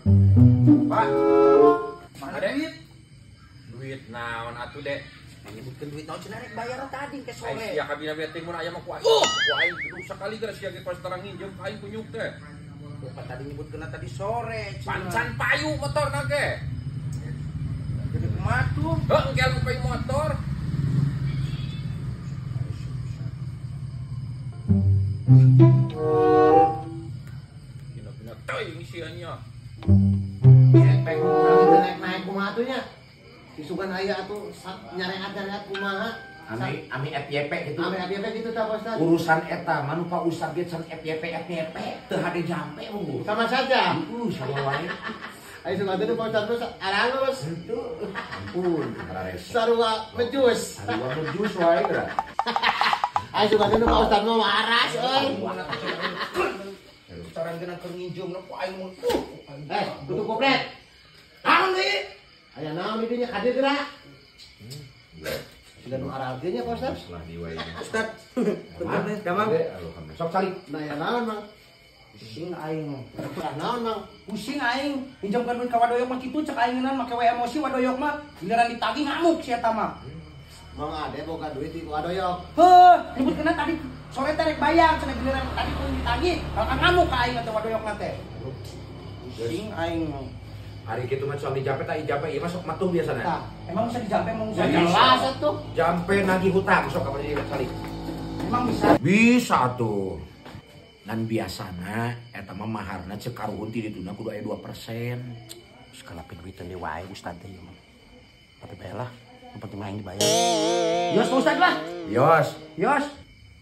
Pak. Mana duit? Duit naon atuh, Dek? Menyebutkan duit naon cenah rek bayar tadi ke sore. Ai sia kabina bete mun aya mah ku aing. Ku aing kudu sakali geus sia ge pas terang nginjem ka aing kunyuk teh. Bapak tadi nyebutkeun tadi sore cenah. Pancan payu motorna ge. Jadi kumaha tuh? Heuh, engke anu payu motor. Bina-bina teuing sia nya. Pek urang teh naik-naik kumaha tuh nya? Disugan aya atuh nyareat-nyareat kumaha? Ami ami FYP gitu. Ami FYP gitu tah Pak Ustaz. Urusan eta mah nu Pak Ustaz ge can FYP FYP teu hade jampe unggul. Sama saja. Sama wae. Ayo sugan teh Pak Ustaz terus aralus. Henteu. Ampun, pararese. Sarua mejus. Sarua mejus wae geura. Ayo sugan teh Pak Ustaz mah waras euy. Saran geuna keur nginjem ku aing mun. Tutup koplet. Naon deui? Aya naon di dinya kade geura. Sudah nu aralkeun nya Pak Ustaz. Lah di wae. Ustaz. Punten damang. Sok calik. Nah ya naon Mang? Pusing aing. Lah naon Mang? Pusing aing. Minjemkeun duit ka wadoyok mah kitu cek aing ngeunaan make we emosi wadoyok mah giliran ditagih ngamuk si eta mah. Mang ade boga duit di wadoyok. Heuh, nyebutkeun tadi sore teh rek bayar cenah giliran tadi pun ditagih, kalau ngamuk ka aing teh wadoyok na teh. Pusing aing mah. Hari kitu mah suami jampe tak ijampe ieu mah sok matuh biasana. Tah, emang bisa dijampe emang bisa. Jelas atuh. Jampe nagih hutang sok kapan jadi salik. Emang bisa? Bisa atuh. Ngan biasana eta mah maharna ceuk karuhun ti dituna kudu aya 2%. Geus kalapin duitan deui wae Ustaz teh ieu mah. Tapi bae lah, nu penting mah aing dibayar. Yos Pak Ustaz lah. Yos. Yos.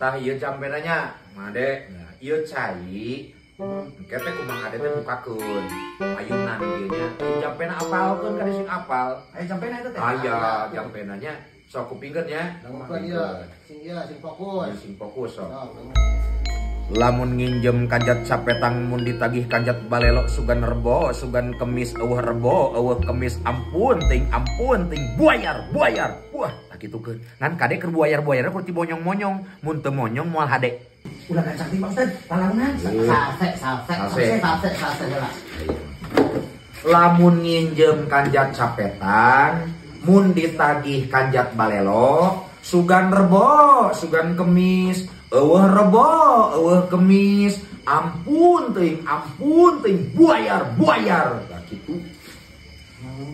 Tah ieu jampena nya, Made. Nah, ieu cai. Engke teh kumaha ade teh bukakeun payunan ieu nya. Jampena apalkeun ka sing apal. Aya jampena eta teh. Aya jampena nya. Sok kupingkeun nya. Kupingkeun ieu, sing ieu sing fokus. Sing fokus sok. Lamun nginjem kanjat sapetang mun ditagih kanjat balelo sugan rebo sugan kemis eueuh rebo eueuh kemis ampun ting buayar buayar. Wah, tah kitukeun. Ngan kade keur buayar-buayar kudu ti bonyong-monyong, mun teu monyong moal hade. Ulah gancang teh Pak Ustaz, palaunan. Salse salse salse salse heula. Lamun nginjem kanjat sapetang, mun ditagih kanjat balelo, sugan rebo, sugan kemis, eueuh rebo, eueuh kemis, ampun teuing, buayar, buayar. Tah kitu.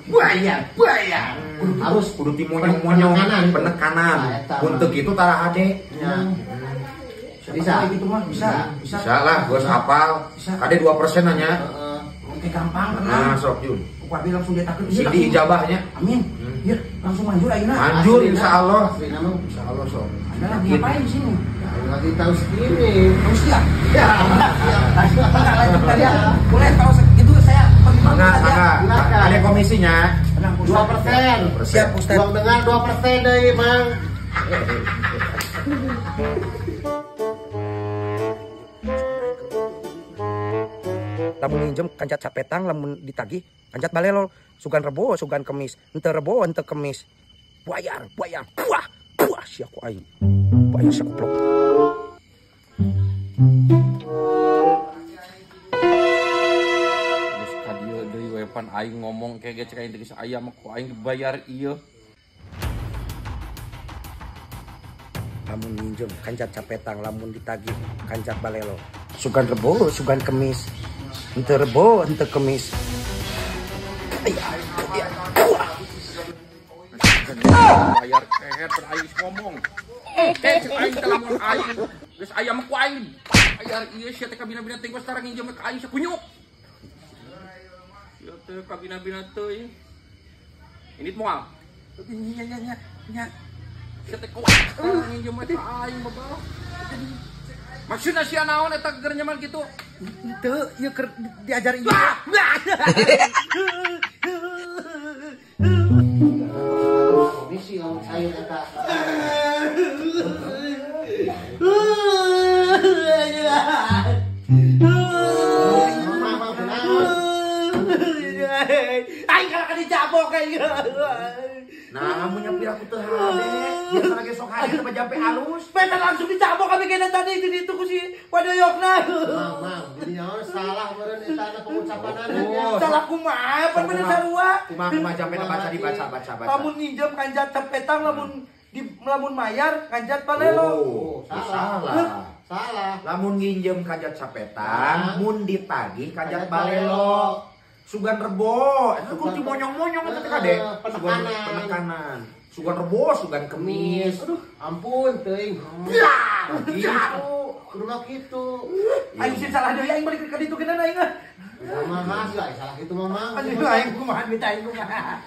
Buayar, buayar. Harus kudu ti monyong-monyong, penekanan. Mun teu kitu tara hade. Bisa gitu mah, bisa. Bisa lah, gua hafal. Kade 2% nanya. Oke gampang tenang. Nah, sok Jun. Ku abi langsung dietakeun. Sing diijabahnya. Amin. Ieu langsung manjur ayeuna. Manjur insyaallah. Insyaallah sok. Ada lagi ngapain di sini? Lagi tahu segini. Tahu ya? Ya. Lanjutkan ya. Boleh kalau itu saya pergi dulu saja. Ada komisinya. 2%. Siap, Ustaz. Uang dengar 2% deui, Mang. Lamun nginjem kanjat sapetang, lamun ditagih kanjat balelo, sugan rebo, sugan kemis, henteu rebo, henteu kemis. Buayar, buayar, buah, buah sia ku aing. Buayar sia kuplok. Geus ka dieu deui we pan aing ngomong ke ge cek aing teh geus aya mah ku aing dibayar ieu. Lamun nginjem kanjat sapetang, lamun ditagih kanjat balelo, sugan rebo, sugan kemis. Henteu rebo, henteu kemis. Bayar keher per aing ngomong. Cek aing teh lamun aing geus aya mah ku aing bayar ieu sia teh kabina-bina teh geus tarang nginjem ka aing sakunyuk. Sia teh kabina-bina teuing. Ini moal. Nya nya nya nya. Sia teh kuat nginjem ka aing babal. Maksudna sia naon eta keur nyaman kitu? Henteu, ieu keur diajar ieu. Komisi lamun cair eta. Aing kalah dicabok aing. Nah, mun nyapir aku teu hade. Biasa lagi sok hade teh jampe halus. Beta langsung dicabok kami kena tadi itu ditu ku si Wadoyokna. Mang, mang, jadi nyawa salah meureun eta na pengucapanana nya. Salah kumaha pan bener sarua. Kumaha kumaha jampe baca dibaca baca baca. Lamun ninjem kanjat cepetang lamun di lamun mayar kanjat palelo. Oh, salah. Salah. Lamun nginjem kanjat sapetang, mun ditagih kanjat balelo. Sugan rebo, itu kudu monyong-monyong eta teh kade. Sugan penekanan. Sugan rebo, sugan kemis. Aduh, ampun teuing. Blah, gitu. Kudu kitu. Aing sih salah deui aing balik ka ditu geuna aing. Kumaha sih aing salah kitu mah mang. Aduh aing kumaha minta aing kumaha.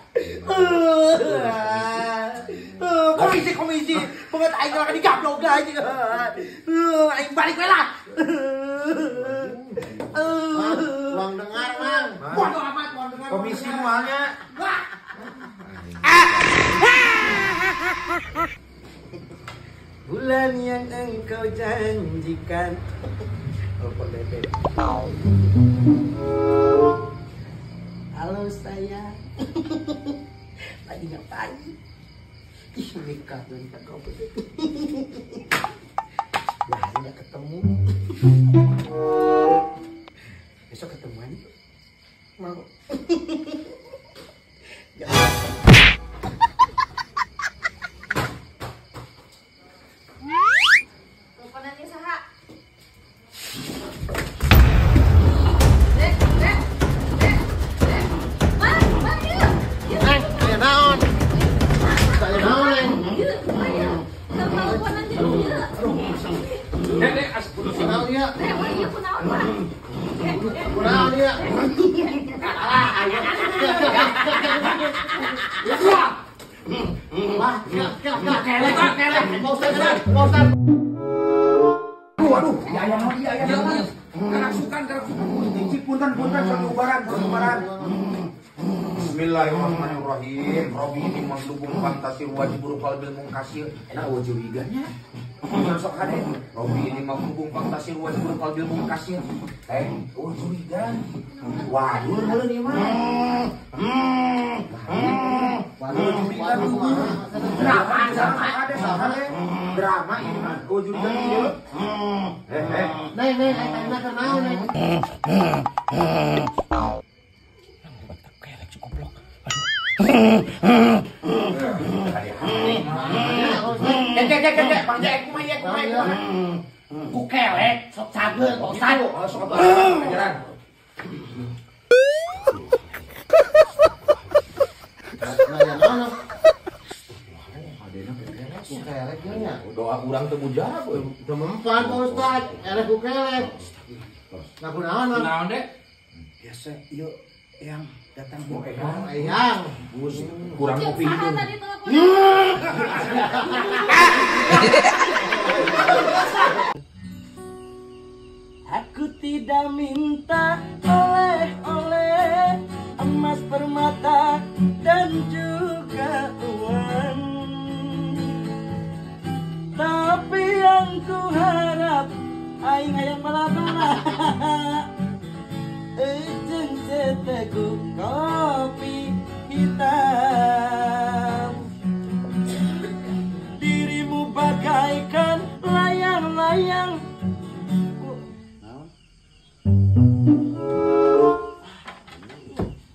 Komisi komisi, banget aing lah digablok aing. Aing balik we lah. Uang dengar, Mang. Bodoh amat uang dengar. Komisi mualnya. Bulan yang engkau janjikan. Telepon bebe. Halo sayang. Lagi ngapain? Ih, nikah dan kau begitu. Lah, nggak ketemu. Besok ketemuan yuk. Mau. Ya. Teleponannya saha? Dek, dek, dek, dek. Mang, mang yuk. Neng, aya naon? Aya naon, Neng? Yuk, ayo. Teleponannya yuk. Dek, dek, as kudu sih. Naon ieu? Dek, ieu kunaon, Pak? Kunaon ieu? Wah, kelek, Pak Ustaz, Pak Ustaz. Aduh, ya ya ya ya. Kerasukan, kerasukan. Cik punten punten sok ubaran, ubaran. Bismillahirrahmanirrahim. Robi ini mandubung fantasir wajibur qalbil mungkasir. Enak wajib iganya. Sok hade. Robi ini mandubung fantasir wajibur qalbil mungkasir. Oh curiga. Waduh, heuleun ieu mah. Waduh, curiga kumaha? Drama, drama ada saha drama ini mah. Oh curiga ieu. Neng, neng, aing teh naon, Neng? Ku kelek sok cager Pak Ustad. Sok ajaran. Ku kelek nya. Doa urang teu mujab euy. Teu mempan Pak Ustad, eleh ku kelek. Nah kunaon? Kunaon dek? Biasa ieu yang datang bu eyang. Bus kurang kopi itu. Aku tidak minta oleh-oleh emas permata dan juga uang. Tapi yang ku harap aing hayang bala-bala. Ejeng seteguk kopi hitam. Dirimu bagaikan layang-layang.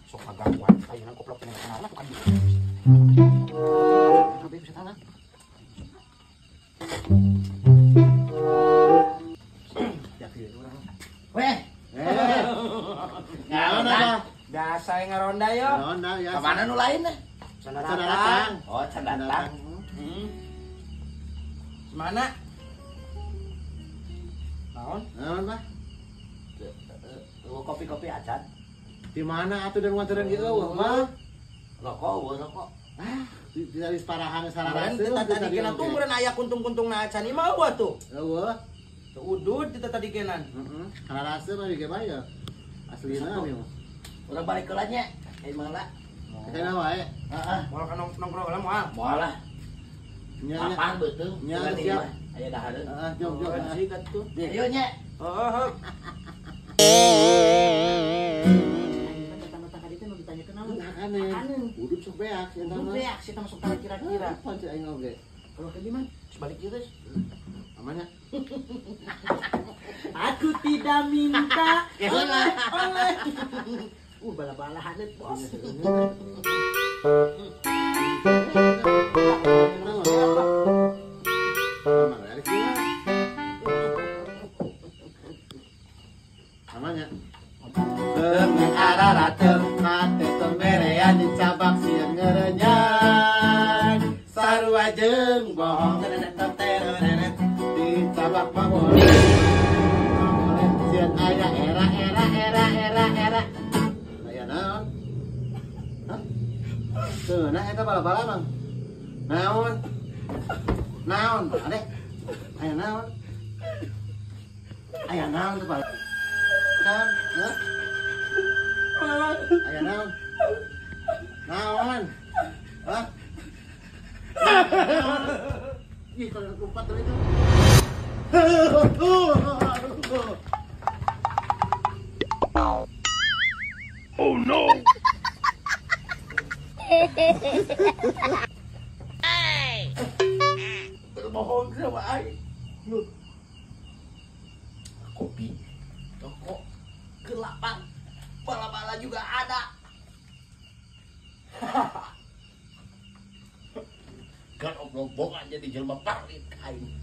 Sok kagangguan ayeuna goblok pengen kenal bukan. Weh. Biasa yang ngaronda yo. Ngaronda ya. Kemana nu lain deh? Can datang. Oh, can datang. Semana? Naon? Naon, Pak? Kopi-kopi acan. Di mana atuh dan wanteran ge eueuh mah? Rokok, eueuh rokok. Ah, di parahan sararase. Teu tadi kenan tuh meureun aya kuntung-kuntungna acan ieu mah eueuh tuh. Eueuh. Teu udud kita tadi kenan. Heeh. Sararase mah ge bae ya. Aslina nih mah. Urang balik heula nya. Kayak mah lah. Kena wae. Heeh. Moal ka nongkrong heula moal. Moal lah. Nya Apaan beuteung? Nya siap. Aya dahareun. Heeh, jom jom. Sikat tuh. Ayo nya. Heeh. Udut sok beak sih Udut beak sih masuk tanah kira-kira. Apa sih aing oge? Kalau ke gimana? Sebalik ieu geus. Amannya. Aku tidak minta oleh oleh. Bala-bala hanet bos. Namanya. Araratem hate pemberean dicabak sieun ngerenyan. Sarua jeung bohong tenet dicabak mah boleh. Boleh sieun aya era era era era era. Aya naon? Hah? Tuh, nah eta bala-bala Bang. Naon? Naon, Ade? Aya naon? Aya naon tuh bala? Kan, hah? Aya naon? Naon? Hah? Ih, kalau lompat tuh itu. Oh no. Berbohong sama aing. Kopi, rokok, gelapan, bala-bala juga ada. Kan oblong-bongan jadi jelma parit aing.